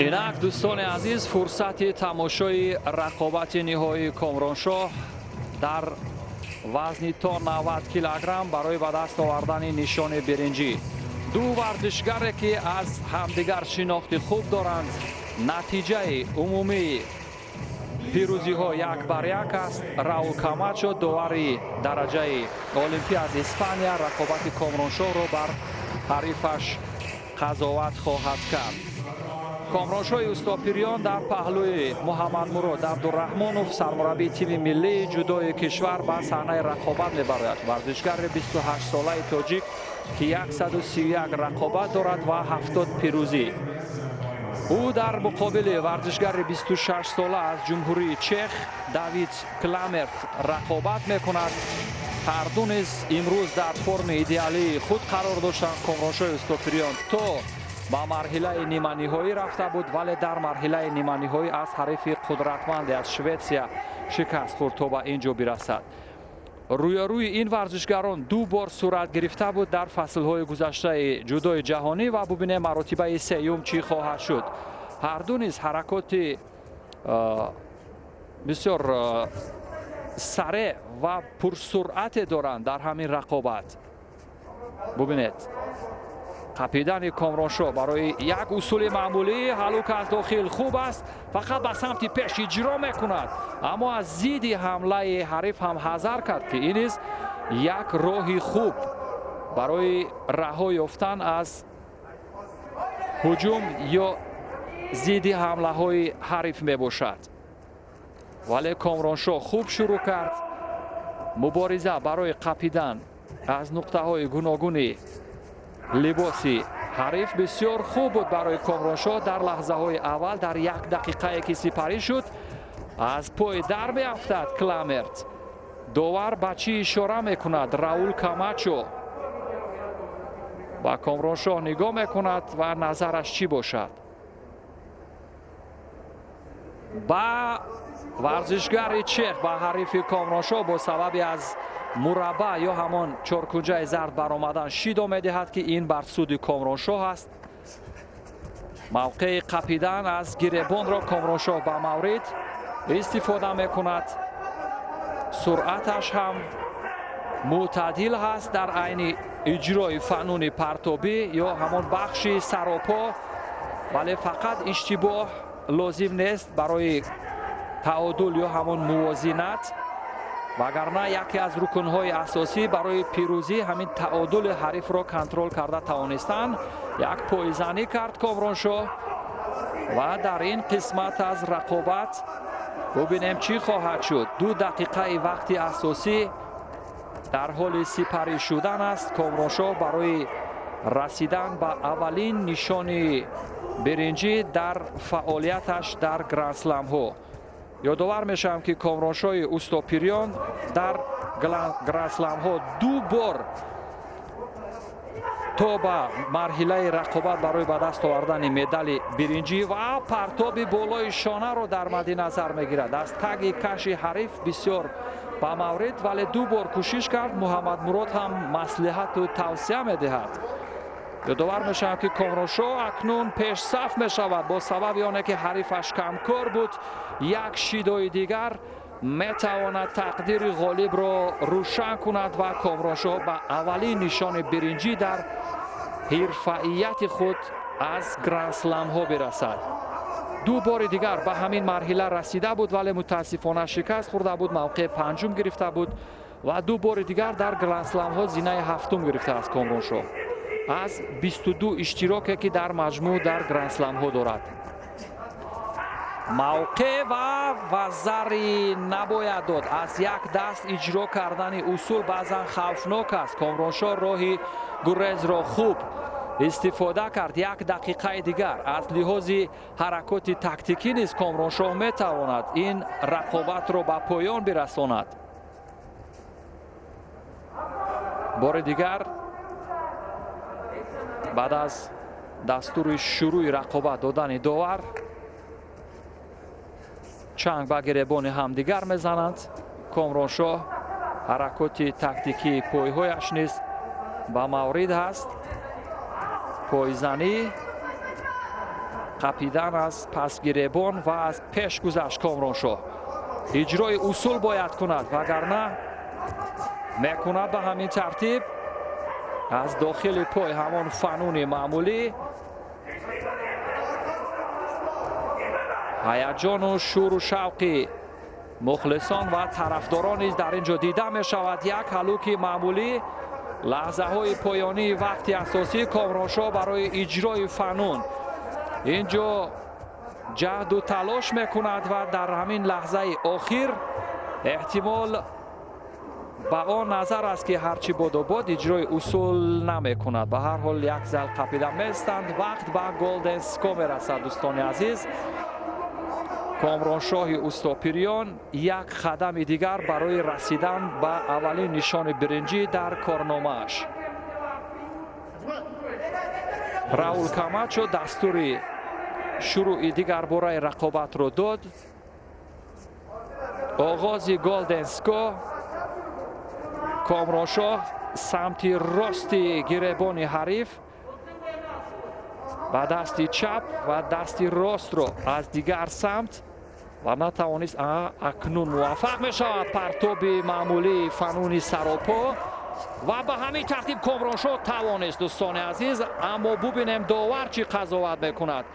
Инак, дӯстони азиз, фурсати тамошои рақобати ниҳоии Комроншоҳ дар вазни то 90 килограмм барои ба даст овардани нишони биринҷӣ. Ду варзишгаре, ки аз ҳамдигар шинохти хуб доранд. Натиҷаи умумии пирӯзиҳо 1-1 аст. Раул Камачо, довари дараҷаи олимпӣ аз Испания, рақобати Комроншоҳро бар ҳарифаш қазоват хоҳад кард. Комроншоҳи Устопириён дар паҳлӯи Муҳаммадмурод Абдураҳмонов, сармураббии тими миллии ҷудои кишвар, ба саҳнаи рақобат мебарояд. Варзишгари 28-солаи тоҷик, ки 131 рақобат дорад ва 70 пирӯзӣ. Ӯ дар муқобили варзишгари 26-сола аз Ҷумҳурии Чех Давид Кламерт рақобат мекунад. Ҳарду низ имрӯз дар форми идеалии худ қарор доштанд. Комроншоҳи Устопириён то ба марҳилаи ниманиҳоӣ рафта буд, вале дар марҳилаи ниманиҳоӣ аз ҳарифи қудратманде аз Шветсия шикаст хӯрд то ба ин ҷо бирасад. Рӯярӯи ин варзишгарон ду бор сурат гирифта буд дар фаслҳои гузаштаи ҷудои ҷаҳонӣ ва бубинем, маротибаи сеюм чӣ хоҳад шуд. Ҳарду низ ҳаракоти бисёр сареъ ва пурсуръате доранд дар ҳамин рақобат. Бубинед, қапидани Комроншоҳ барои як усули маъмулӣ. Ҳалук аз дохил хуб аст, фақат ба самти пеш иҷро мекунад, аммо аз зидди ҳамлаи ҳариф ҳам ҳазар кард, ки ин низ як роҳи хуб барои раҳо ёфтан аз ҳуҷум ё зидди ҳамлаҳои ҳариф мебошад. Вале Комроншоҳ хуб шурӯъ кард. Мубориза барои қапидан аз нуқтаҳои гуногуни либоси ҳариф бисёр хуб буд барои Комроншоҳ дар лаҳзаҳои аввал. Дар як дақиқае, ки сипарӣ шуд, аз пой дар меафтад Кламерт. Довар ба чӣ ишора мекунад? Раул Камачо ба Комроншоҳ нигоҳ мекунад ва назараш чӣ бошад? Ба варзишгари чех, ба ҳарифи Комроншоҳ бо сабаби аз мураббаъ ё ҳамон чоркунҷаи зард баромадан шидо медиҳад, ки ин бар суди Комроншоҳ аст. Мавқеи қапидан аз гиребонро Комроншоҳ ба маврид истифода мекунад. Суръаташ ҳам мӯътадил ҳаст дар айни иҷрои фануни партобӣ ё ҳамон бахши саропо, вале фақат иштибоҳ лозим нест барои таодул ё ҳамон мувозинат, вагарна яке аз рукнҳои асосӣ барои пирӯзӣ ҳамин таодули ҳарифро контрол карда тавонистан. Як пойзанӣ кард Комроншоҳ ва дар ин қисмат аз рақобат бубинем, чӣ хоҳад шуд. 2 дақиқаи вақти асосӣ дар ҳоли сипарӣ шудан аст. Комроншоҳ барои расидан ба аввалин нишони биринҷӣ дар фаъолияташ дар грандсламҳо. Ёдовар мешавам, ки Комроншоҳи Устопириён дар грандсламҳо ду бор то ба марҳилаи рақобат барои ба даст овардани медали биринҷӣ ва партоби болои шонаро дар мадди назар мегирад. Аз таги каши ҳариф бисёр ба маврид, вале ду бор кӯшиш кард. Муҳаммадмурод ҳам маслиҳату тавсия медиҳад. Ёдовар мешавам, ки Комроншоҳ акнун пешсаф мешавад бо сабаби оне, ки ҳарифаш камкор буд. Як шидои дигар метавонад тақдири ғолибро рӯшан кунад ва Комроншоҳ ба аввалин нишони биринҷӣ дар ҳирфаияти худ аз грандсламҳо бирасад. Ду бори дигар ба ҳамин марҳила расида буд, вале мутаассифона шикаст хӯрда буд, мавқеи панҷум гирифта буд ва ду бори дигар дар грандсламҳо зинаи ҳафтум гирифтааст Комроншоҳ аз 22 иштироке, ки дар маҷмӯъ дар грандсламҳо дорад. Мавқеъ ва вазари набояд дод. Аз як даст иҷро кардани усул баъзан хавфнок аст. Комроншоҳ роҳи гурезро хуб истифода кард. Як дақиқаи дигар. Аз лиҳози ҳаракоти тактикӣ низ Комроншоҳ метавонад ин рақобатро ба поён бирасонад. Бори дигар баъд аз дастури шурӯи рақобат додани довар чанг ба гиребони ҳамдигар мезананд. Комроншоҳ ҳаракоти тактикии пойҳояш низ ба маврид ҳаст. Пойзанӣ, қапидан аз пасгиребон ва аз пеш гузашт. Комроншоҳ иҷрои усул бояд кунад, вагарна мекунад ба ҳамин тартиб аз дохили пой ҳамон фануни маъмулӣ. Ҳаяҷону шӯру шавқи мухлисон ва тарафдорон низ дар ин ҷо дида мешавад. Як ҳалуки маъмулӣ, лаҳзаҳои поёнии вақти асосӣ, Комроншоҳ барои иҷрои фанун ин ҷо ҷаҳду талош мекунад ва дар ҳамин лаҳзаи охир эҳтимол ба он назар аст, ки ҳарчи боду бод иҷрои усул намекунад. Ба ҳар ҳол як зал қапида местанд. Вақт ба голден ско мерасад, дӯстони азиз. Комроншоҳи Устопириён як қадами дигар барои расидан ба аввалин нишони биринҷӣ дар корномааш. Раул Камачо дастури шурӯъи дигарбораи рақобатро дод. Оғози голден ско. Комроншоҳ самти рости гиребони ҳариф ба дасти чап ва дасти ростро аз дигар самт ва натавонист. Акнун муваффақ мешавад, партоби маъмулии фануни саропо ва ба ҳамин тартиб Комроншоҳ тавонист, дӯстони азиз. Аммо бубинем, довар чӣ қазоват мекунад.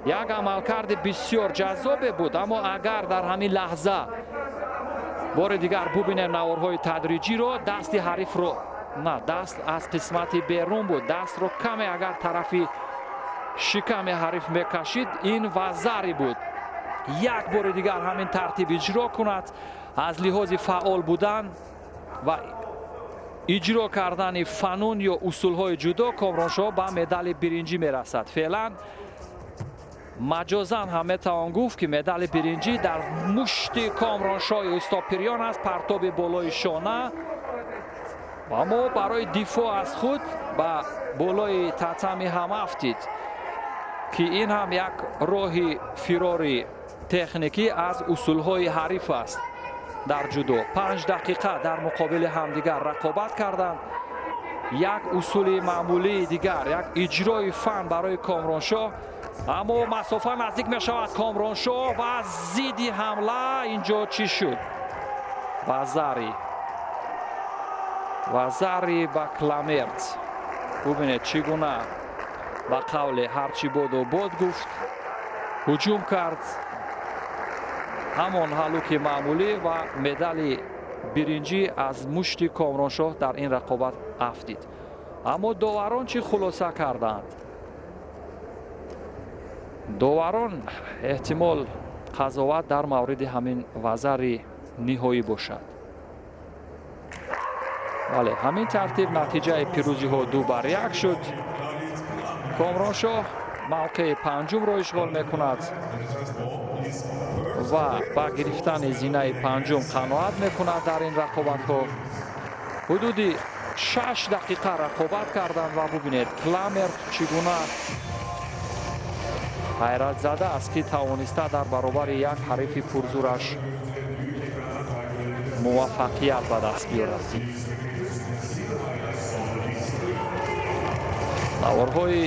Як амалкарди бисёр ҷаззобе буд, аммо агар дар ҳамин лаҳза бори дигар бубинем наворҳои тадриҷиро, дасти ҳарифро на, даст аз қисмати берун буд, дастро каме агар тарафи шиками ҳариф мекашид, ин вазари буд. Як бори дигар ҳамин тартиб иҷро кунад, аз лиҳози фаъол будан ва иҷро кардани фанун ё усулҳои ҷудо Комроншоҳ ба медали биринҷӣ мерасад. Феълан маҷозан ҳам метавон гуфт, ки медали биринҷӣ дар мушти Комроншоҳи Устопириён аст. Партоби болои шона, аммо барои дифоъ аз худ ба болои татами ҳам афтид, ки ин ҳам як роҳи фирори техникӣ аз усулҳои ҳариф аст дар ҷудо. 5 дақиқа дар муқобили ҳамдигар рақобат карданд. Як усули маъмулии дигар, як иҷрои фан барои Комроншоҳ, аммо масофа наздик мешавад. Комроншоҳ ва зидди ҳамла инҷо чӣ шуд? Вазари ба Кламерт. Бубинед, чӣ гуна ба қавле ҳарчи боду бод гуфт, ҳуҷум кард, ҳамон ҳалуки маъмулӣ ва медали биринҷӣ аз мушти Комроншоҳ дар ин рақобат афтид. Аммо доварон чӣ хулоса карданд? Доварон эҳтимол қазоват дар мавриди ҳамин вазари ниҳоӣ бошад. Бале, ҳамин тартиб натиҷаи пирӯзиҳо 2-1 шуд. Комроншоҳ мавқеи панҷумро ишғол мекунад ва ба гирифтани зинаи панҷум қаноат мекунад. Дар ин рақобатҳо ҳудуди 6 дақиқа рақобат карданд ва бубинед, Кламер чӣ гуна ҳайратзада аст, ки тавониста дар баробари як ҳарифи пурзураш муваффақият ба даст биёрад. Наворҳои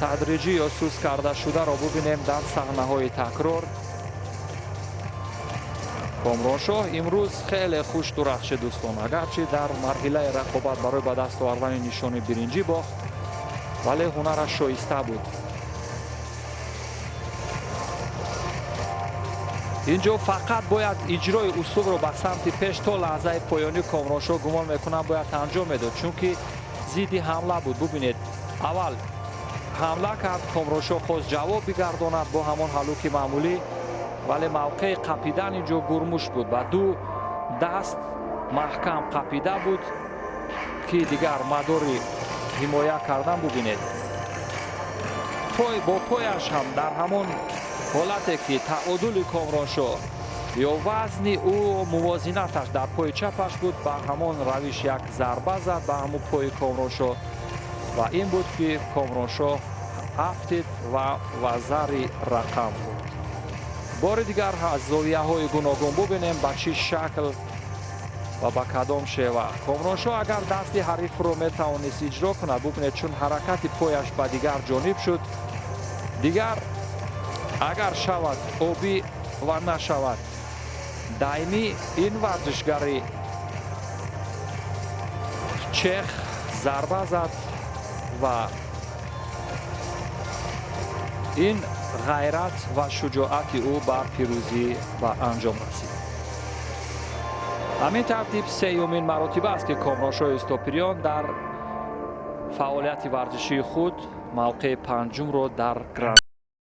тадриҷӣ ё суст кардашударо бубинем дар саҳнаҳои такрор. Комроншоҳ имрӯз хеле хуш дурахшид, дӯстон. Агарчи дар марҳилаи рақобат барои ба даст овардани нишони биринҷӣ бохт, вале ҳунараш шоиста буд. Инҷо фақат бояд иҷрои усулро ба самти пеш то лаҳзаи поёнӣ Комроншоҳ, гумон мекунам, бояд анҷом медод, чунки зидди ҳамла буд. Бубинед, аввал ҳамла кард Комроншоҳ, хост ҷавоб бигардонад бо ҳамон ҳалуки маъмулӣ, вале мавқеи қапидан инҷо гурмуш буд, ба ду даст маҳкам қапида буд, ки дигар мадори ҳимоя кардан. Бубинед, пой бо пояш ҳам дар ҳамон ҳолате, ки таъодули Комроншоҳ ё вазни ӯ, мувозинаташ дар пои чапаш буд, ба ҳамон равиш як зарба зад ба ҳамон пои Комроншоҳ ва ин буд, ки Комроншоҳ афтид ва вазари рақам буд. Бори дигар аз зовияҳои гуногун бубинем, ба чӣ шакл Ва ба кадом шева Комроншоҳ агар дасти ҳарифро метавонист иҷро кунад. Бубинед, чун ҳаракати пояш ба дигар ҷониб шуд, дигар агар шавад обӣ ва нашавад даймӣ, ин варзишгари чех зарба зад ва ин ғайрат ва шуҷоати ӯ ба пирӯзӣ ба анҷом расид. Ҳамин тартиб, сеюмин маротиба аст, ки Комроншоҳи Устопириён дар фаъолияти варзишии худ мавқеи панҷумро дар гран